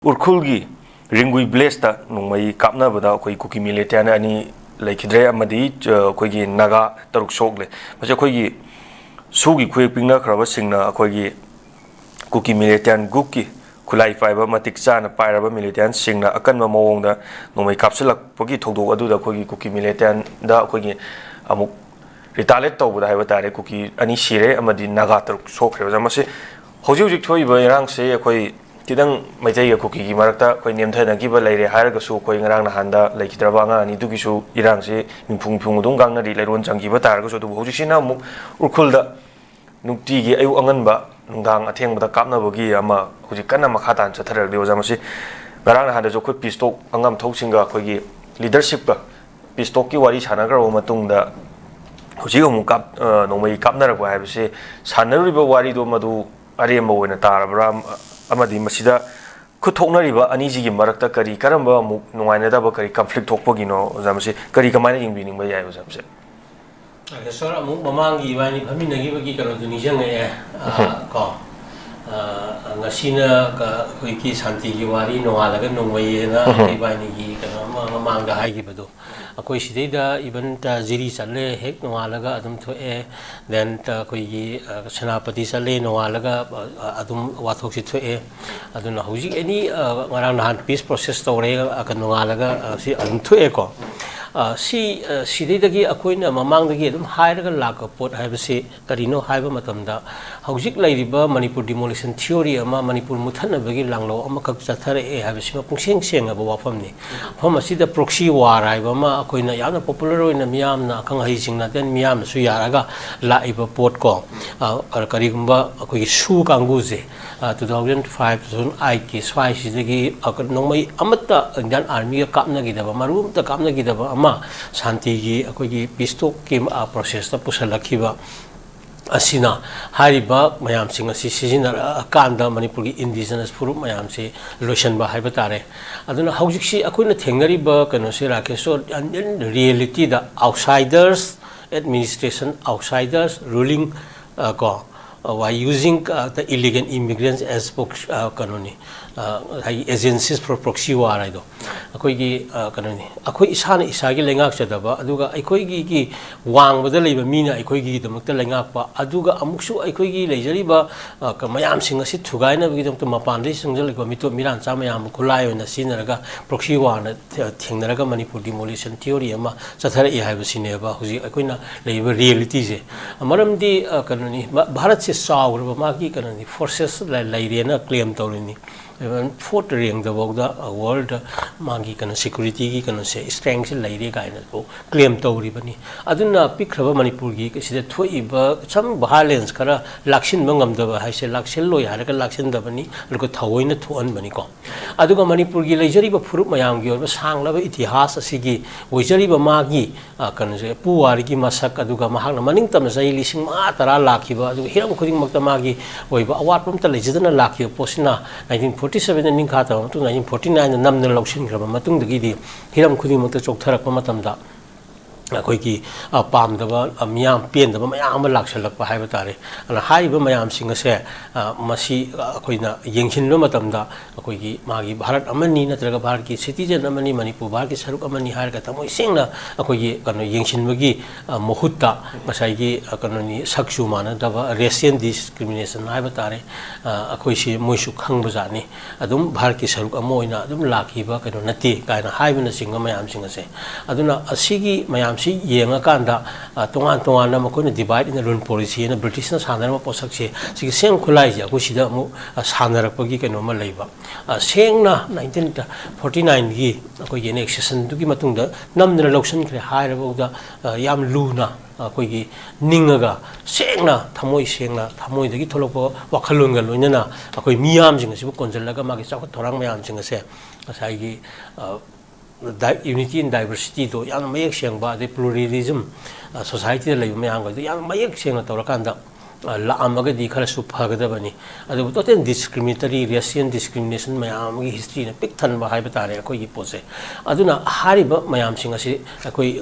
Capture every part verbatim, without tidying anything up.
ꯎꯔꯈꯨꯜꯒꯤ ꯔꯤꯡꯒꯨꯏ ꯚꯤꯂꯦꯖꯇ ꯅꯣꯡꯃꯩ ꯀꯥꯞꯅꯕꯗ ꯑꯩꯈꯣꯏ ꯀꯨꯀꯤ ꯃꯤꯂꯤꯇꯦꯟ ꯑꯅꯤ ꯂꯩꯈꯤꯗ꯭ꯔꯦ ꯑꯃꯗꯤ, ꯑ, ꯑꯩꯈꯣꯏꯒꯤ ꯅꯥꯒꯥ ꯇꯔꯨꯛ ꯁꯣꯛꯂꯦ꯫ ꯃꯁꯤ ꯑꯩꯈꯣꯏꯒꯤ ꯁꯨꯒꯤ ꯈꯨꯌꯦꯛ ꯄꯤꯛꯅꯈ꯭ꯔꯕꯁꯤꯡꯅ ꯑꯩꯈꯣꯏꯒꯤ ꯀꯨꯀꯤ ꯃꯤꯂꯤꯇꯦꯟ ꯒ꯭ꯔꯨꯞꯀꯤ ꯈꯨꯠꯂꯥꯏ ꯄꯥꯏꯕ ꯃꯇꯤꯛ ꯆꯥꯅ ꯄꯥꯏꯔꯕ ꯃꯤꯂꯤꯇꯦꯟꯁꯤꯡꯅ ꯑꯀꯟꯕ ꯃꯑꯣꯡꯗ ꯅꯣꯡꯃꯩ ꯀꯥꯞꯁꯤꯜꯂꯛꯄꯒꯤ ꯊꯧꯗꯣꯛ ꯑꯗꯨꯗ ꯑꯩꯈꯣꯏꯒꯤ ꯀꯨꯀꯤ ꯃꯤꯂꯤꯇꯦꯟꯗ ꯑꯩꯈꯣꯏꯒꯤ ꯑꯃꯨꯛ ꯔꯤꯇꯥꯂꯦꯠ ꯇꯧꯕꯗ ꯍꯥꯏꯕ ꯇꯥꯔꯦ, ꯀꯨꯀꯤ ꯑꯅꯤ ꯁꯤꯔꯦ ꯑꯃꯗꯤ ꯅꯥꯒꯥ ꯇꯔꯨꯛ ꯁꯣꯛꯈ꯭ꯔꯦ꯫ ꯑꯣꯖꯥ, ꯃꯁꯤ ꯍꯧꯖꯤꯛ ꯍꯧꯖꯤꯛ ꯊꯣꯛꯏꯕ ꯏꯔꯥꯡꯁꯦ ꯑꯩꯈꯣꯏ ꯈꯤꯇꯪ ꯃꯩꯇꯩꯒ ꯀꯨꯀꯤꯒꯤ ꯃꯔꯛꯇ ꯑꯩꯈꯣꯏ ꯅꯦꯝꯊꯅꯈꯤꯕ ꯂꯩꯔꯦ ꯍꯥꯏꯔꯒꯁꯨ, ꯑꯩꯈꯣꯏ ꯉꯔꯥꯡ ꯅꯍꯥꯟꯗ ꯂꯩꯈꯤꯗ꯭ꯔꯕ ꯑꯉꯥꯡ ꯑꯅꯤꯗꯨꯒꯤꯁꯨ ꯏꯔꯥꯡꯁꯤ ꯃꯤꯡꯐꯨꯡ ꯃꯤꯐꯨꯡ ꯑꯗꯨꯝ ꯉꯥꯡꯅꯔꯤ, ꯂꯩꯔꯣꯟ ꯆꯪꯈꯤꯕ ꯇꯥꯔꯒꯁꯨ꯫ ꯑꯗꯨꯕꯨ ꯍꯧꯖꯤꯛꯁꯤꯅ ꯑꯃꯨꯛ ꯎꯔꯈꯨꯜꯗ ꯅꯨꯡꯇꯤꯒꯤ ꯑꯌꯨꯛ ꯑꯉꯟꯕ, ꯅꯨꯡꯗꯥꯡ ꯑꯊꯦꯡꯕꯗ ꯀꯥꯞꯅꯕꯒꯤ ꯑꯃ ꯍꯧꯖꯤꯛ ꯀꯟꯅ ꯃꯈꯥ ꯇꯥꯅ ꯆꯠꯊꯔꯛꯂꯤ꯫ ꯑꯣꯖꯥ, ꯃꯁꯤ ꯉꯔꯥꯡ ꯅꯍꯥꯟꯗꯁꯨ ꯑꯩꯈꯣꯏ ꯄꯤꯁ ꯇꯣꯛ ꯑꯉꯥꯡ ꯊꯣꯛꯁꯤꯡꯒ ꯑꯩꯈꯣꯏꯒꯤ ꯂꯤꯗꯔꯁꯤꯞꯀ ꯄꯤꯁ ꯇꯣꯛꯀꯤ ꯋꯥꯔꯤ ꯁꯥꯟꯅꯈ꯭ꯔꯕ ꯃꯇꯨꯡꯗ ꯍꯧꯖꯤꯛ ꯑꯃꯨꯛ ꯀꯥꯞ-, ꯑ, ꯅꯣꯡꯃꯩ ꯀꯥꯞꯅꯔꯛꯄ ꯍꯥꯏꯕꯁꯤ ꯁꯥꯟꯅꯔꯨꯔꯤꯕ ꯋꯥꯔꯤꯗꯣ ꯃꯗꯨ ꯑꯔꯦꯝꯕ ꯑꯣꯏꯅ ꯇꯥꯔꯕ꯭ꯔꯥ? ꯑꯃꯗꯤ ꯃꯁꯤꯗ ꯈꯨꯠ ꯊꯣꯛꯅꯔꯤꯕ ꯑꯅꯤꯁꯤꯒꯤ ꯃꯔꯛꯇ ꯀꯔꯤ, ꯀꯔꯝꯕ ꯑꯃꯨꯛ ꯅꯨꯡꯉꯥꯏꯅꯗꯕ, ꯀꯔꯤ ꯀꯟꯐ꯭ꯂꯤꯛ ꯊꯣꯛꯄꯒꯤꯅꯣ, ꯑꯣꯖꯥ? ꯃꯁꯤ ꯀꯔꯤ, ꯀꯃꯥꯏꯅ ꯌꯦꯡꯕꯤꯅꯤꯡꯕ ꯌꯥꯏ, ꯑꯣꯖꯥ, ꯃꯁꯤ? ꯑꯗ ꯁꯥꯔ, ꯑꯃꯨꯛ ꯃꯃꯥꯡꯒꯤ ꯏꯕꯥꯅꯤ ꯐꯝꯃꯤꯟꯅꯈꯤꯕꯒꯤ ꯀꯩꯅꯣꯗꯨ ꯅꯤꯡꯁꯤꯡꯉꯛꯑꯦ, ꯑ, ꯎꯝ꯫ ꯀꯣ? ꯑ, ꯉꯁꯤꯅ ꯀ-, ꯑꯩꯈꯣꯏꯒꯤ ꯁꯥꯟꯇꯤꯒꯤ ꯋꯥꯔꯤ, ꯅꯣꯡꯉꯥꯜꯂꯒ ꯅꯣꯡꯃꯩ ꯍꯥꯏꯅ ꯎꯝ꯫ ꯏꯕꯥꯅꯤꯒꯤ ꯀꯩꯅꯣ ꯑꯃ ꯃꯃꯥꯡꯗ ꯍꯥꯏꯈꯤꯕꯗꯣ꯫ ꯑꯩꯈꯣꯏ ꯁꯤꯗꯩꯗ even ꯇ ꯖꯤꯔꯤ ꯆꯠꯂꯦ, ꯍꯦꯛ ꯅꯣꯡꯉꯥꯜꯂꯒ ꯑꯗꯨꯝ ꯊꯣꯛꯑꯦ꯫ Then ꯇ ꯑꯩꯈꯣꯏꯒꯤ, ꯑ, ꯁꯦꯅꯥꯄꯇꯤ ꯆꯠꯂꯦ, ꯅꯣꯡꯉꯥꯜꯂꯒ, ꯑ, ꯑꯗꯨꯝ ꯋꯥꯊꯣꯛꯁꯤ ꯊꯣꯛꯑꯦ꯫ ꯑꯗꯨꯅ ꯍꯧꯖꯤꯛ ꯑꯦꯅꯤ, ꯑ, ꯉꯔꯥꯡ ꯅꯍꯥꯟ ꯄꯤꯁ ꯄ꯭ꯔꯣꯁꯦꯁ ꯇꯧꯔꯦ, ꯑ, ꯀ-, ꯅꯣꯡꯉꯥꯜꯂꯒ, ꯑ, ꯁꯤ ꯑꯗꯨꯝ ꯊꯣꯛꯑꯦꯀꯣ꯫ ꯑ, ꯁꯤ, ꯑ, ꯁꯤꯗꯩꯗꯒꯤ ꯑꯩꯈꯣꯏꯅ ꯃꯃꯥꯡꯗꯒꯤ ꯑꯗꯨꯝ ꯍꯥꯏꯔꯒ ꯂꯥꯛꯄ ꯄꯣꯠ ꯍꯥꯏꯕꯁꯤ ꯀꯔꯤꯅꯣ ꯍꯥꯏꯕ ꯃꯇꯝꯗ, ꯍꯧꯖꯤꯛ ꯂꯩꯔꯤꯕ ꯃꯅꯤꯄꯨꯔ demolition theory ꯑꯃ, ꯃꯅꯤꯄꯨꯔ ꯃꯨꯠꯊꯠꯅꯕꯒꯤ ꯂꯥꯡꯂꯧ ꯑꯃꯈꯛ ꯆꯠꯊꯔꯛꯑꯦ ꯍꯥꯏꯕꯁꯤꯃ ꯄꯨꯡꯁꯦꯡ ꯁꯦꯡꯉꯕ ꯋꯥꯐꯝꯅꯤ꯫ ꯃꯐꯝ ꯑꯁꯤꯗ proxy war ꯍꯥꯏꯕ ꯑꯃ ꯑꯩꯈꯣꯏꯅ ꯌꯥꯝꯅ popular ꯑꯣꯏꯅ ꯃꯤꯌꯥꯝꯅ, ꯑꯈꯪ ꯑꯍꯩꯁꯤꯡꯅ, then ꯃꯤꯌꯥꯝꯅꯁꯨ ꯌꯥꯔꯒ ꯂꯥꯛꯏꯕ ꯄꯣꯠ ꯀꯣ, ꯑ, ꯀꯔꯤꯒꯨꯝꯕ ꯑꯩꯈꯣꯏꯒꯤ ꯁꯨ ꯀꯥꯡꯕꯨꯁꯦ, ꯑ, two thousand five, two thousand eightꯀꯤ ꯁ꯭ꯋꯥꯏꯁꯤꯗꯒꯤ, ꯑ, ꯅꯣꯡꯃꯩ ꯑꯃꯠꯇ Indian Armyꯒ ꯀꯥꯞꯅꯈꯤꯗꯕ, ꯃꯔꯨ ꯑꯃꯠꯇ ꯀꯥꯞꯅꯈꯤꯗꯕ ꯑꯃ ꯁꯥꯟꯇꯤꯒꯤ ꯑꯩꯈꯣꯏꯒꯤ peace talkꯀꯤ, ꯑ, processꯇ ꯄꯨꯁꯜꯂꯛꯈꯤꯕ ꯑꯁꯤꯅ ꯍꯥꯏꯔꯤꯕ ꯃꯌꯥꯝꯁꯤꯡ ꯑꯁꯤ ꯁꯤꯖꯤꯟꯅꯔꯛꯑꯀꯥꯟꯗ ꯃꯅꯤꯄꯨꯔꯒꯤ indigenous ꯐꯨꯔꯨꯞ ꯃꯌꯥꯝꯁꯤ ꯂꯣꯏꯁꯤꯟꯕ ꯍꯥꯏꯕ ꯇꯥꯔꯦ꯫ ꯑꯗꯨꯅ ꯍꯧꯖꯤꯛꯁꯤ ꯑꯩꯈꯣꯏꯅ ꯊꯦꯡꯅꯔꯤꯕ ꯀꯩꯅꯣꯁꯦ, Rakesh, in realityꯗ outsiders, administration, outsiders, ruling, ꯑ, ꯀꯣ, By using the illegal immigrants as prox- ꯀꯩꯅꯣꯅꯤ, ꯉꯁꯥꯏꯒꯤ agencies for proxy war ꯍꯥꯏꯗꯣ꯫ ꯑꯩꯈꯣꯏꯒꯤ ꯀꯩꯅꯣꯅꯤ, ꯑꯩꯈꯣꯏ ꯏꯁꯥꯅ ꯏꯁꯥꯒꯤ ꯂꯩꯉꯥꯛꯆꯗꯕ, ꯑꯗꯨꯒ ꯑꯩꯈꯣꯏꯒꯤ ꯋꯥꯡꯃꯗ ꯂꯩꯕ ꯃꯤꯅ ꯑꯩꯈꯣꯏꯒꯤꯗꯃꯛꯇ ꯂꯩꯉꯥꯛꯄ, ꯑꯗꯨꯒ ꯑꯃꯨꯛꯁꯨ ꯑꯩꯈꯣꯏꯒꯤ ꯂꯩꯖꯔꯤꯕ ꯃꯌꯥꯝꯁꯤꯡ ꯑꯁꯤ ꯊꯨꯒꯥꯏꯅꯕꯒꯤꯗꯃꯛꯇ ꯃꯄꯥꯟꯗꯒꯤ ꯆꯪꯁꯤꯜꯂꯛꯄ ꯃꯤꯇꯣꯞ ꯃꯤꯔꯥꯟꯆꯥ ꯃꯌꯥꯝ ꯈꯨꯠꯂꯥꯏ ꯑꯣꯏꯅ ꯁꯤꯖꯤꯟꯅꯔꯒ proxy warꯅ ꯊꯦꯡꯅꯔꯒ ꯃꯅꯤꯄꯨꯔ demolition theory ꯑꯃ ꯆꯠꯊꯔꯛꯏ ꯍꯥꯏꯕꯁꯤꯅꯦꯕ ꯍꯧꯖꯤꯛ ꯑꯩꯈꯣꯏꯅ ꯂꯩꯔꯤꯕ realityꯁꯦ꯫ ꯃꯔꯝꯗꯤ ꯀꯩꯅꯣꯅꯤ, ꯚꯥꯔꯠꯁꯦ ꯆꯥꯎꯈ꯭ꯔꯕ ꯃꯥꯒꯤ ꯀꯩꯅꯣꯅꯤ, forces ꯂꯩꯔꯦꯅ claim ꯇꯧꯔꯤꯅꯤ꯫ Even fourth rankꯗꯐꯥꯎꯗ world ꯃꯥꯒꯤ ꯀꯩꯅꯣ securityꯒꯤ ꯀꯩꯅꯣꯁꯦ, strengthꯁꯦ ꯂꯩꯔꯦ ꯀꯥꯏꯅ claim ꯇꯧꯔꯤꯕꯅꯤ꯫ ꯑꯗꯨꯅ ꯄꯤꯛꯈ꯭ꯔꯕ ꯃꯅꯤꯄꯨꯔꯒꯤ ꯁꯤꯗ ꯊꯣꯛꯏꯕ some violence ꯈꯔ ꯂꯥꯛꯁꯤꯟꯕ ꯉꯝꯗꯕ ꯍꯥꯏꯁꯦ, ꯂꯥꯛꯁꯤꯜꯂꯣꯏ ꯍꯥꯏꯔꯒ ꯂꯥꯛꯁꯤꯟꯗꯕꯅꯤ, ꯑꯗꯨꯒ ꯊꯑꯣꯏꯅ ꯊꯣꯛꯍꯟꯕꯅꯤꯀꯣ꯫ ꯑꯗꯨꯒ ꯃꯅꯤꯄꯨꯔꯒꯤ ꯂꯩꯖꯔꯤꯕ ꯐꯨꯔꯨꯞ ꯃꯌꯥꯝꯒꯤ ꯑꯣꯏꯕ ꯁꯥꯡꯂꯕ ꯏꯇꯤꯍꯥꯁ ꯑꯁꯤꯒꯤ ꯑꯣꯏꯖꯔꯤꯕ ꯃꯥꯒꯤ ꯀꯩꯅꯣꯁꯦ, ꯄꯨꯋꯥꯔꯤꯒꯤ ꯃꯁꯛ, ꯑꯗꯨꯒ ꯃꯍꯥꯛꯅ ꯃꯅꯤꯡ ꯇꯝꯅ ꯆꯍꯤ ꯂꯤꯁꯤꯡ ꯃꯉꯥ ꯇꯔꯥ ꯂꯥꯛꯈꯤꯕ, ꯑꯗꯨꯒ ꯍꯤꯔꯝ ꯈꯨꯗꯤꯡꯃꯛꯇ ꯃꯥꯒꯤ ꯑꯣꯏꯕ ꯑꯋꯥꯠꯄ ꯑꯃꯠꯇ ꯂꯩꯖꯗꯅ ꯂꯥꯛꯈꯤꯕ ꯄꯣꯠꯁꯤꯅ nineteen forty sevenꯗ ꯅꯤꯡꯈꯥ ꯇꯝꯕ ꯃꯇꯨꯡ nineteen forty nineꯗ ꯅꯝꯗꯅ ꯂꯧꯁꯤꯟꯈ꯭ꯔꯕ ꯃꯇꯨꯡꯗꯒꯤꯗꯤ ꯍꯤꯔꯝ ꯈꯨꯗꯤꯡꯃꯛꯇ ꯆꯣꯛꯊꯔꯛꯄ ꯃꯇꯝꯗ ꯑꯩꯈꯣꯏꯒꯤ ꯄꯥꯝꯗꯕ, ꯃꯤꯌꯥꯝ ꯄꯦꯟꯗꯕ ꯃꯌꯥꯝ ꯑꯃ ꯂꯥꯛꯁꯜꯂꯛꯄ ꯍꯥꯏꯕ ꯇꯥꯔꯦ꯫ ꯑꯗꯨꯅ ꯍꯥꯏꯔꯤꯕ ꯃꯌꯥꯝꯁꯤꯡ ꯑꯁꯦ ꯃꯁꯤ ꯑꯩꯈꯣꯏꯅ ꯌꯦꯡꯁꯤꯟꯕ ꯃꯇꯝꯗ ꯑꯩꯈꯣꯏꯒꯤ ꯃꯥꯒꯤ ꯚꯥꯔꯠ ꯑꯃꯅꯤ ꯅꯠꯇ꯭ꯔꯒ ꯚꯥꯔꯠꯀꯤ citizen ꯑꯃꯅꯤ, ꯃꯅꯤꯄꯨꯔ ꯚꯥꯔꯠꯀꯤ ꯁꯔꯨꯛ ꯑꯃꯅꯤ ꯍꯥꯏꯔꯒ ꯊꯃꯣꯏ ꯁꯦꯡꯅ ꯑꯩꯈꯣꯏꯒꯤ ꯀꯩꯅꯣ ꯌꯦꯡꯁꯤꯟꯕꯒꯤ ꯃꯍꯨꯠꯇ ꯉꯁꯥꯏꯒꯤ ꯀꯩꯅꯣꯅꯤ, ꯁꯛꯁꯨ ꯃꯥꯟꯅꯗꯕ, racial discrimination ꯍꯥꯏꯕ ꯇꯥꯔꯦ꯫ ꯑꯩꯈꯣꯏꯁꯤ ꯃꯣꯏꯁꯨ ꯈꯪꯕꯖꯥꯠꯅꯤ꯫ ꯑꯗꯨꯝ ꯚꯥꯔꯠꯀꯤ ꯁꯔꯨꯛ ꯑꯃ ꯑꯣꯏꯅ ꯑꯗꯨꯝ ꯂꯥꯛꯈꯤꯕ ꯀꯩꯅꯣ ꯅꯠꯇꯦ ꯀꯥꯏꯅ ꯍꯥꯏꯕꯅꯆꯤꯡꯕ ꯃꯌꯥꯝꯁꯤꯡ ꯑꯁꯦ꯫ ꯑꯗꯨꯅ ꯑꯁꯤꯒꯤ ꯃꯌꯥꯝꯁꯤ ꯌꯦꯡꯉꯀꯥꯟꯗ ꯇꯣꯉꯥꯟ ꯇꯣꯉꯥꯟꯅ ꯃꯈꯣꯏꯅ divide and rule policy ꯍꯥꯏꯅ ꯕ꯭ꯔꯤꯇꯤꯁꯅ ꯁꯥꯟꯅꯔꯝꯕ ꯄꯣꯠꯁꯛꯁꯦ, ꯁꯤꯒꯤ same ꯈꯨꯠꯂꯥꯏꯁꯦ ꯑꯩꯈꯣꯏ ꯁꯤꯗ ꯑꯃꯨꯛ ꯁꯥꯟꯅꯔꯛꯄꯒꯤ ꯀꯩꯅꯣꯝꯃ ꯂꯩꯕ꯫ ꯁꯦꯡꯅ nineteen forty nineꯒꯤ ꯑꯩꯈꯣꯏꯒꯤ annexationꯗꯨꯒꯤ ꯃꯇꯨꯡꯗ ꯅꯝꯗꯅ ꯂꯧꯁꯤꯟꯈ꯭ꯔꯦ ꯍꯥꯏꯔꯕꯐꯥꯎꯗ ꯌꯥꯝ ꯂꯨꯅ ꯑꯩꯈꯣꯏꯒꯤ ꯅꯤꯡꯉꯒ ꯁꯦꯡꯅ, ꯊꯃꯣꯏ ꯁꯦꯡꯅ, ꯊꯃꯣꯏꯗꯒꯤ ꯊꯣꯛꯂꯛꯄ ꯋꯥꯈꯜꯂꯣꯟꯒ ꯂꯣꯏꯅꯅ ꯑꯩꯈꯣꯏ ꯃꯤꯌꯥꯝꯁꯤꯡ ꯑꯁꯤꯕꯨ ꯀꯣꯟꯁꯤꯜꯂꯒ ꯃꯥꯒꯤ ꯆꯥꯎꯈꯠ ꯊꯧꯔꯥꯡ ꯃꯌꯥꯝꯁꯤꯡ ꯑꯁꯦ ꯉꯁꯥꯏꯒꯤ unity in diversityꯗꯣ ꯌꯥꯝꯅ ꯃꯌꯦꯛ ꯁꯦꯡꯕ, ꯑꯗꯩ pluralism, societyꯗ ꯂꯩꯕ ꯃꯌꯥꯝꯒꯩꯗꯣ ꯌꯥꯝꯅ ꯃꯌꯦꯛ ꯁꯦꯡꯅ ꯇꯧꯔꯀꯥꯟꯗ ꯂꯥꯛꯑꯝꯃꯒꯗꯤ ꯈꯔꯁꯨ ꯐꯒꯗꯕꯅꯤ꯫ ꯑꯗꯨꯕꯨ total discriminatory, racial discrimination ꯃꯌꯥꯝ ꯑꯃꯒꯤ historyꯅ ꯄꯤꯛ ꯊꯟꯕ ꯍꯥꯏꯕ ꯇꯥꯔꯦ ꯑꯩꯈꯣꯏꯒꯤ ꯄꯣꯠꯁꯦ꯫ ꯑꯗꯨꯅ ꯍꯥꯏꯔꯤꯕ ꯃꯌꯥꯝꯁꯤꯡ ꯑꯁꯤ ꯑꯩꯈꯣꯏ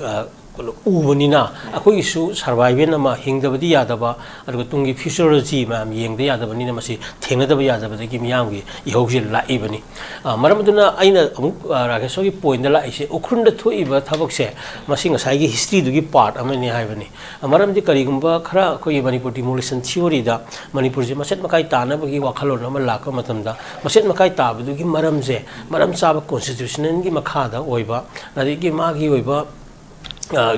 ꯎꯕꯅꯤꯅ ꯑꯩꯈꯣꯏꯒꯤꯁꯨ ꯁꯔꯚꯥꯏꯚꯦꯜ ꯑꯃ, ꯍꯤꯡꯗꯕꯗꯤ ꯌꯥꯗꯕ, ꯑꯗꯨꯒ ꯇꯨꯡꯒꯤ ꯐ꯭ꯌꯨꯆꯔꯣꯂꯣꯖꯤ ꯃꯌꯥꯝ ꯌꯦꯡꯗ ꯌꯥꯗꯕꯅꯤꯅ ꯃꯁꯤ ꯊꯦꯡꯅꯗꯕ ꯌꯥꯗꯕꯗꯒꯤ ꯃꯤꯌꯥꯝꯒꯤ ꯏꯍꯧꯁꯤ ꯂꯥꯛꯏꯕꯅꯤ꯫ ꯑ, ꯃꯔꯝ ꯑꯗꯨꯅ ꯑꯩꯅ ꯑꯃꯨꯛ, ꯑ, ꯔꯥꯀꯦꯁ ꯍꯣꯏꯒꯤ ꯄꯣꯏꯟꯗ ꯂꯥꯛꯏꯁꯦ, ꯎꯈ꯭ꯔꯨꯜꯗ ꯊꯣꯛꯏꯕ ꯊꯕꯛꯁꯦ ꯃꯁꯤ ꯉꯁꯥꯏꯒꯤ ꯍꯤꯁꯇ꯭ꯔꯤꯗꯨꯒꯤ ꯄꯥꯔꯠ ꯑꯃꯅꯤ ꯍꯥꯏꯕꯅꯤ꯫ ꯑ, ꯃꯔꯝꯗꯤ ꯀꯔꯤꯒꯨꯝꯕ ꯈꯔ ꯑꯩꯈꯣꯏꯒꯤ ꯃꯅꯤꯄꯨꯔ ꯗꯤꯃꯣꯂꯤꯁꯟ ꯊꯤꯑꯣꯔꯤꯗ ꯃꯅꯤꯄꯨꯔꯁꯦ ꯃꯆꯦꯠ ꯃꯀꯥꯏ ꯇꯥꯅꯕꯒꯤ ꯋꯥꯈꯜꯂꯣꯟ ꯑꯃ ꯂꯥꯛꯄ ꯃꯇꯝꯗ, ꯃꯆꯦꯠ ꯃꯀꯥꯏ ꯇꯥꯕꯗꯨꯒꯤ ꯃꯔꯝꯁꯦ ꯃꯔꯝ ꯆꯥꯕ ꯀꯣꯟꯁꯇꯤꯇ꯭ꯌꯨꯁꯟꯒꯤ ꯃꯈꯥꯗ ꯑꯣꯏꯕ, ꯑꯗꯒꯤ ꯃꯥꯒꯤ ꯑꯣꯏꯕ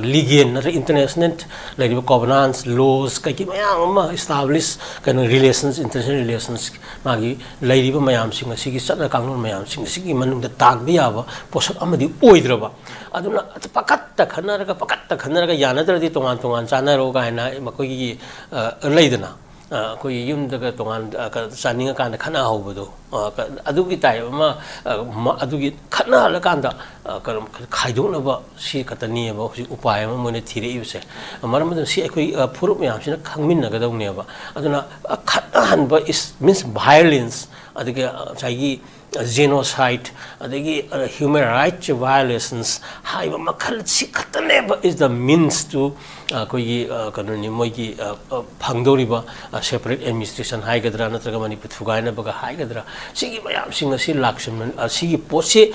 ꯂꯤꯒꯦꯜ ꯅꯠꯇ꯭ꯔꯒ ꯏꯟꯇꯔꯅꯦꯁꯅꯦꯜ ꯂꯩꯔꯤꯕ ꯀꯣꯚꯅꯥꯟꯁ, ꯂꯣꯁ, ꯀꯩꯀꯩ ꯃꯌꯥꯝ ꯑꯃ ꯏꯁꯇꯥꯕ꯭ꯂꯤꯁ, ꯀꯩꯅꯣ, ꯔꯤꯂꯦꯁꯟꯁ, ꯏꯟꯇꯔꯅꯦꯁꯅꯦꯜ ꯔꯤꯂꯦꯁꯟꯁ, ꯃꯥꯒꯤ ꯂꯩꯔꯤꯕ ꯃꯌꯥꯝꯁꯤꯡ ꯑꯁꯤꯒꯤ ꯆꯠꯅ ꯀꯥꯡꯂꯣꯟ ꯃꯌꯥꯝꯁꯤꯡ ꯑꯁꯤꯒꯤ ꯃꯅꯨꯡꯗ ꯇꯥꯟꯕ ꯌꯥꯕ ꯄꯣꯠꯁꯛ ꯑꯃꯗꯤ ꯑꯣꯏꯗ꯭ꯔꯕ꯫ ꯑꯗꯨꯅ ꯄꯥꯈꯠꯇ ꯈꯟꯅꯔꯒ, ꯄꯥꯈꯠꯇ ꯈꯟꯅꯔꯒ, ꯌꯥꯅꯗ꯭ꯔꯗꯤ ꯇꯣꯉꯥꯟ ꯇꯣꯉꯥꯟ ꯆꯥꯅꯔꯣ ꯀꯥꯏꯅ ꯃꯈꯣꯏꯒꯤ, ꯑ, ꯂꯩꯗꯅ, ꯑ, ꯑꯩꯈꯣꯏꯒꯤ ꯌꯨꯝꯗꯒ ꯇꯣꯉꯥꯟ, ꯑ, ꯀ-, ꯆꯥꯅꯤꯡꯉꯀꯥꯟꯗ ꯈꯠꯅꯍꯧꯕꯗꯣ, ꯑ, ꯀ-, ꯑꯗꯨꯒꯤ ꯇꯥꯏꯞ ꯑꯃ, ꯑ, ꯃ-, ꯑꯗꯨꯒꯤ ꯈꯠꯅꯍꯜꯂꯀꯥꯟꯗ, ꯑ, ꯀꯩꯅꯣ, ꯈꯥꯏꯗꯣꯛꯅꯕ ꯁꯤ ꯈꯛꯇꯅꯦꯕ ꯍꯧꯖꯤꯛ ꯎꯄꯥꯏ ꯑꯃ ꯃꯣꯏꯅ ꯊꯤꯔꯛꯏꯕꯁꯦ꯫ ꯃꯔꯝ ꯑꯗꯨꯅ ꯁꯤ ꯑꯩꯈꯣꯏ, ꯑ, ꯐꯨꯔꯨꯞ ꯃꯌꯥꯝꯁꯤꯅ ꯈꯪꯃꯤꯟꯅꯒꯗꯧꯅꯦꯕ꯫ ꯑꯗꯨꯅ, ꯑ, ꯈꯠꯅꯍꯟꯕ is, means violence, ꯑꯗꯒꯤ, ꯑ, ꯉꯁꯥꯏꯒꯤ, ꯑ, genocide, ꯑꯗꯒꯤ, ꯑ, human rights violations ꯍꯥꯏꯕ ꯃꯈꯜ ꯁꯤ ꯈꯛꯇꯅꯦꯕ is the means to, ꯑ, ꯑꯩꯈꯣꯏꯒꯤ, ꯑ, ꯀꯩꯅꯣꯅꯤ, ꯃꯣꯏꯒꯤ, ꯑ, ꯑ, ꯐꯪꯗꯧꯔꯤꯕ, ꯑ, separate administration ꯍꯥꯏꯒꯗ꯭ꯔꯥ, ꯅꯠꯇ꯭ꯔꯒ ꯃꯅꯤꯄꯨꯔ ꯊꯨꯒꯥꯏꯅꯕꯒ ꯍꯥꯏꯒꯗ꯭ꯔꯥ, ꯁꯤꯒꯤ ꯃꯌꯥꯝꯁꯤꯡ ꯑꯁꯤ ꯂꯥꯛꯁꯤꯟꯕ, ꯑ, ꯁꯤꯒꯤ ꯄꯣꯠꯁꯤ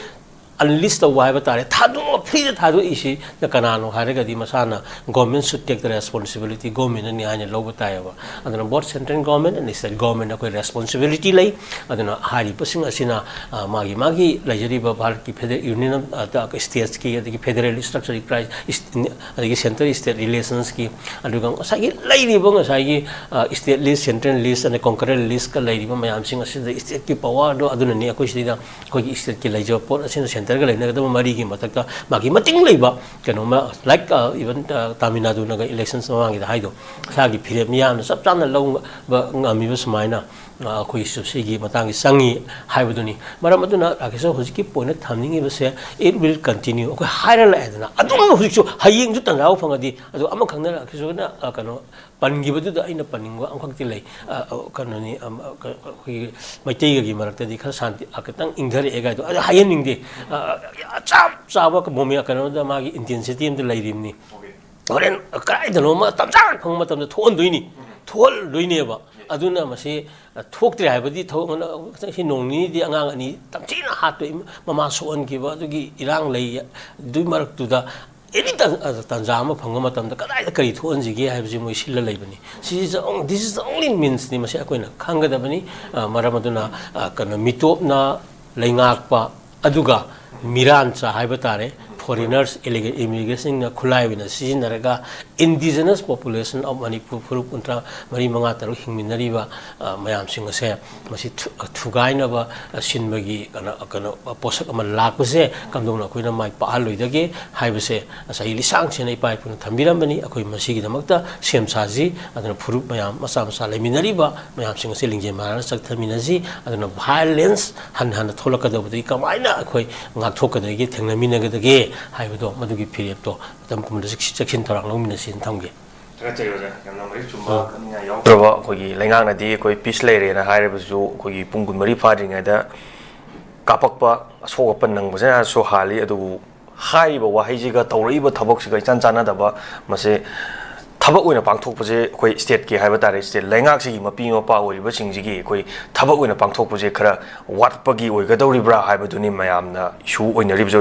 unleash ꯇꯧꯕ ꯍꯥꯏꯕ ꯇꯥꯔꯦ, ꯊꯥꯗꯣꯛꯑ, ꯐ꯭ꯔꯤꯗ ꯊꯥꯗꯣꯛꯏꯁꯤꯅ ꯀꯅꯥꯅꯣ ꯍꯥꯏꯔꯒꯗꯤ ꯃꯁꯥꯅ government should take the responsibility, government ꯅꯅꯤ ꯍꯥꯏꯅ ꯂꯧꯕ ꯇꯥꯏꯌꯦꯕ꯫ ꯑꯗꯨꯅ both central government and state government ꯑꯩꯈꯣꯏ responsibility ꯂꯩ꯫ ꯑꯗꯨꯅ ꯍꯥꯏꯔꯤꯕꯁꯤꯡ ꯑꯁꯤꯅ, ꯑ, ꯃꯥꯒꯤ ꯃꯥꯒꯤ ꯂꯩꯖꯔꯤꯕ ꯚꯥꯔꯠꯀꯤ ꯐꯦꯗꯔꯦꯜ ꯌꯨꯅꯤꯌꯟ, ꯑ, ꯁ꯭ꯇꯦꯠꯁꯀꯤ, ꯑꯗꯒꯤ ꯐꯦꯗꯔꯦꯜ ꯁ꯭ꯇ꯭ꯔꯛꯆꯔ, ꯑꯗꯒꯤ ꯁꯦꯟꯇꯔ ꯁ꯭ꯇꯦꯠ ꯔꯤꯂꯦꯁꯟꯁꯀꯤ, ꯑꯗꯨꯒ ꯉꯁꯥꯏꯒꯤ ꯂꯩꯔꯤꯕ ꯉꯁꯥꯏꯒꯤ, ꯑ, ꯁ꯭ꯇꯦꯠ ꯂꯤꯁ, ꯁꯦꯟꯇ꯭ꯔꯦꯜ ꯂꯤꯁ, ꯑꯗꯩ ꯀꯣꯟꯀꯔꯦꯟ ꯂꯤꯁꯀ ꯂꯩꯔꯤꯕ ꯃꯌꯥꯝꯁꯤꯡ ꯑꯁꯤꯗ ꯁ꯭ꯇꯦꯠꯀꯤ ꯄꯋꯥꯔꯗꯣ ꯑꯗꯨꯅꯅꯤ ꯑꯩꯈꯣꯏ ꯁꯤꯗ ꯑꯩꯈꯣꯏꯒꯤ ꯁ꯭ꯇꯦꯠꯀꯤ ꯂꯩꯖꯕ ꯄꯣꯠ ꯑꯁꯤꯅ ꯁꯦꯟꯇꯔꯒ ꯂꯩꯅꯒꯗꯕ ꯃꯔꯤꯒꯤ ꯃꯊꯛꯇ ꯃꯥꯒꯤ ꯃꯇꯤꯡ ꯂꯩꯕ ꯀꯩꯅꯣꯝꯃ, like, ꯑ, even, ꯑ, ꯇꯥꯃꯤꯜ ꯅꯥꯗꯨꯅꯒ ꯏꯂꯦꯛꯁꯟꯁ ꯃꯃꯥꯡꯒꯤꯗ ꯍꯥꯏꯗꯣ, ꯏꯁꯥꯒꯤ ꯐꯤꯔꯦꯞ ꯃꯤꯌꯥꯝꯅ ꯆꯞ ꯆꯥꯅ ꯂꯧꯕ ꯉꯝꯃꯤꯕ ꯁꯨꯃꯥꯏꯅ, ꯑꯩꯈꯣꯏꯒꯤꯁꯨ ꯁꯤꯒꯤ ꯃꯇꯥꯡꯒꯤ ꯆꯪꯉꯤ ꯍꯥꯏꯕꯗꯨꯅꯤ꯫ ꯃꯔꯝ ꯑꯗꯨꯅ ꯔꯥꯀꯦꯁ ꯍꯧꯖꯤꯛꯀꯤ ꯄꯣꯏꯟꯗ ꯊꯝꯅꯤꯡꯉꯤꯕꯁꯦ, it will continue, ꯑꯩꯈꯣꯏ ꯍꯥꯏꯔ ꯂꯥꯛꯑꯦꯗꯅ, ꯑꯗꯨꯝ ꯍꯧꯖꯤꯛꯁꯨ ꯍꯌꯦꯡꯁꯨ ꯇꯟꯖꯥ ꯐꯪꯉꯗꯤ, ꯑꯗꯨ ꯑꯃꯈꯛꯅ ꯔꯥꯀꯦꯁ ꯍꯣꯏꯅ ꯀꯩꯅꯣ ꯄꯟꯈꯤꯕꯗꯨꯗ ꯑꯩꯅ ꯄꯟꯅꯤꯡꯕ ꯑꯃꯈꯛꯇꯤ ꯂꯩ꯫ ꯀꯩꯅꯣꯅꯤ, ꯑꯩꯈꯣꯏꯒꯤ ꯃꯩꯇꯩꯒꯒꯤ ꯃꯔꯛꯇꯗꯤ ꯈꯔ ꯁꯥꯟꯇꯤ ꯈꯤꯇꯪ ꯏꯪꯊꯔꯛꯑꯦ ꯀꯥꯏꯗꯣ ꯑꯗꯨ ꯍꯥꯏꯍꯟꯅꯤꯡꯗꯦ꯫ ꯆꯞ ꯆꯥꯕ ꯃꯣꯃꯦꯟ ꯀꯩꯅꯣꯗ ꯃꯥꯒꯤ ꯏꯟꯇꯦꯟꯁꯤꯇꯤ ꯑꯃꯗ ꯂꯩꯔꯤꯕꯅꯤ꯫ ꯍꯣꯔꯦꯟ ꯀꯗꯥꯏꯗꯅꯣ ꯑꯃ ꯇꯟꯖꯥ ꯐꯪꯕ ꯃꯇꯝꯗ ꯊꯣꯛꯍꯟꯗꯣꯏꯅꯤ, ꯊꯣꯛꯍꯜꯗꯣꯏꯅꯦꯕ꯫ ꯑꯗꯨꯅ ꯃꯁꯤ ꯊꯣꯛꯇ꯭ꯔꯦ ꯍꯥꯏꯕꯗꯤ ꯊꯕꯛ ꯁꯤ ꯅꯣꯡ ꯅꯤꯅꯤꯗꯤ ꯑꯉꯥꯡ ꯑꯅꯤ ꯇꯝꯊꯤꯅ ꯍꯥꯠꯇꯣꯏ, ꯃꯃꯥ ꯁꯣꯛꯍꯟꯈꯤꯕ ꯑꯗꯨꯒꯤ ꯏꯔꯥꯡ ꯂꯩ꯫ ꯑꯗꯨꯒꯤ ꯃꯔꯛꯇꯨꯗ ꯑꯦꯅꯤ ꯇꯥꯟꯖꯥ ꯑꯃ ꯐꯪꯕ ꯃꯇꯝꯗ ꯀꯗꯥꯏꯗ ꯀꯔꯤ ꯊꯣꯛꯍꯟꯁꯤꯒꯦ ꯍꯥꯏꯕꯁꯤ ꯃꯣꯏ ꯁꯤꯜꯂ ꯂꯩꯕꯅꯤ꯫ ꯁꯤꯁꯤ ꯗꯤꯁ ꯏꯁ ꯑꯣꯡꯂꯤ ꯃꯤꯟꯁꯅꯤ, ꯃꯁꯤ ꯑꯩꯈꯣꯏꯅ ꯈꯪꯒꯗꯕꯅꯤ꯫ ꯃꯔꯝ ꯑꯗꯨꯅ ꯀꯩꯅꯣ ꯃꯤꯇꯣꯞꯅ ꯂꯩꯉꯥꯛꯄ ꯑꯗꯨꯒ ꯃꯤꯔꯥꯟꯆꯥ ꯍꯥꯏꯕ ꯇꯥꯔꯦ, ꯐꯣꯔꯤꯅꯔꯁ ꯏꯃꯤꯒ꯭ꯔꯦꯁꯟꯅ ꯈꯨꯠꯂꯥꯏ ꯑꯣꯏꯅ ꯁꯤꯖꯤꯟꯅꯔꯒ indigenous population of ꯃꯅꯤꯄꯨꯔ ꯐꯨꯔꯨꯞ ꯀꯨꯟꯊ꯭ꯔꯥ ꯃꯔꯤ, ꯃꯉꯥ, ꯇꯔꯨꯛ ꯍꯤꯡꯃꯤꯟꯅꯔꯤꯕ ꯃꯌꯥꯝꯁꯤꯡ ꯑꯁꯦ ꯃꯁꯤ ꯊꯨꯒꯥꯏꯅꯕ ꯁꯤꯟꯕꯒꯤ ꯀꯩꯅꯣ ꯀꯩꯅꯣ ꯄꯣꯠꯁꯛ ꯑꯃ ꯂꯥꯛꯄꯁꯦ ꯀꯝꯗꯧꯅ ꯑꯩꯈꯣꯏꯅ ꯃꯥꯏ ꯄꯥꯛꯍꯜꯂꯣꯏꯗꯒꯦ ꯍꯥꯏꯕꯁꯦ ꯆꯍꯤ ꯂꯤꯁꯥꯡ ꯁꯦꯟꯅ ꯏꯄꯥ ꯏꯄꯨꯅ ꯊꯝꯕꯤꯔꯝꯕꯅꯤ꯫ ꯑꯩꯈꯣꯏ ꯃꯁꯤꯒꯤꯗꯃꯛꯇ ꯁꯦꯝ ꯁꯥꯁꯤ꯫ ꯑꯗꯨꯅ ꯐꯨꯔꯨꯞ ꯃꯌꯥꯝ ꯃꯆꯥ ꯃꯆꯥ ꯂꯩꯃꯤꯟꯅꯔꯤꯕ ꯃꯌꯥꯝꯁꯤꯡ ꯑꯁꯤ ꯂꯤꯡꯖꯦꯜ ꯃꯥꯟꯅꯅ ꯆꯠꯊꯃꯤꯟꯅꯁꯤ꯫ ꯑꯗꯨꯅ violence ꯍꯟꯅ ꯍꯟꯅ ꯊꯣꯛꯂꯛꯀꯗꯕꯗꯒꯤ ꯀꯃꯥꯏꯅ ꯑꯩꯈꯣꯏ ꯉꯥꯛꯊꯣꯛꯀꯗꯒꯦ, ꯊꯦꯡꯅꯃꯤꯟꯅꯒꯗꯒꯦ ꯍꯥꯏꯕꯗꯣ, ꯃꯗꯨꯒꯤ ꯐꯤꯔꯦꯞꯇꯣ ꯃꯇꯝ ꯄꯨꯝꯕꯗ ꯆꯦꯛꯁꯤꯟ ꯊꯧꯔꯥꯡ ꯂꯧꯃꯤꯟꯅꯁꯤꯅ ꯊꯝꯒꯦ꯫ ꯊꯥꯒꯠꯆꯔꯤ ꯑꯣꯖꯥ, ꯌꯥꯝꯅ ꯃꯔꯤꯛ ꯆꯨꯝꯕ ꯎꯝ꯫ ꯈꯪꯅꯤꯡꯉꯥꯏ ꯌꯥꯎꯗ꯭ꯔꯕ ꯑꯩꯈꯣꯏꯒꯤ ꯂꯩꯉꯥꯛꯅꯗꯤ ꯑꯩꯈꯣꯏ peace ꯂꯩꯔꯦꯅ ꯍꯥꯏꯔꯕꯁꯨ ꯑꯩꯈꯣꯏꯒꯤ ꯄꯨꯡ ꯀꯨꯟꯃꯔꯤ ꯐꯥꯗ꯭ꯔꯤꯉꯩꯗ ꯀꯥꯞꯄꯛꯄ ꯑꯁꯣꯛ ꯑꯄꯟ ꯅꯪꯕꯁꯤꯅꯁꯨ ꯍꯥꯜꯂꯤ꯫ ꯑꯗꯨꯕꯨ ꯍꯥꯏꯔꯤꯕ ꯋꯥꯍꯩꯁꯤꯒ ꯇꯧꯔꯛꯏꯕ ꯊꯕꯛꯁꯤꯒ ꯏꯆꯥꯟ ꯆꯥꯟꯅꯗꯕ, ꯃꯁꯤ ꯊꯕꯛ ꯑꯣꯏꯅ ꯄꯥꯡꯊꯣꯛꯄꯁꯦ ꯑꯩꯈꯣꯏ stateꯀꯤ ꯍꯥꯏꯕ ꯇꯥꯔꯦ, state ꯂꯩꯉꯥꯛꯁꯤꯒꯤ ꯃꯄꯤ ꯃꯄꯥ ꯑꯣꯏꯔꯤꯕꯁꯤꯡꯁꯤꯒꯤ ꯑꯩꯈꯣꯏ ꯊꯕꯛ ꯑꯣꯏꯅ ꯄꯥꯡꯊꯣꯛꯄꯁꯦ ꯈꯔ ꯋꯥꯠꯄꯒꯤ ꯑꯣꯏꯒꯗꯧꯔꯤꯕ꯭ꯔꯥ ꯍꯥꯏꯕꯗꯨꯅꯤ ꯃꯌꯥꯝꯅ issue ꯑꯣꯏꯅꯔꯤꯕꯁꯦ꯫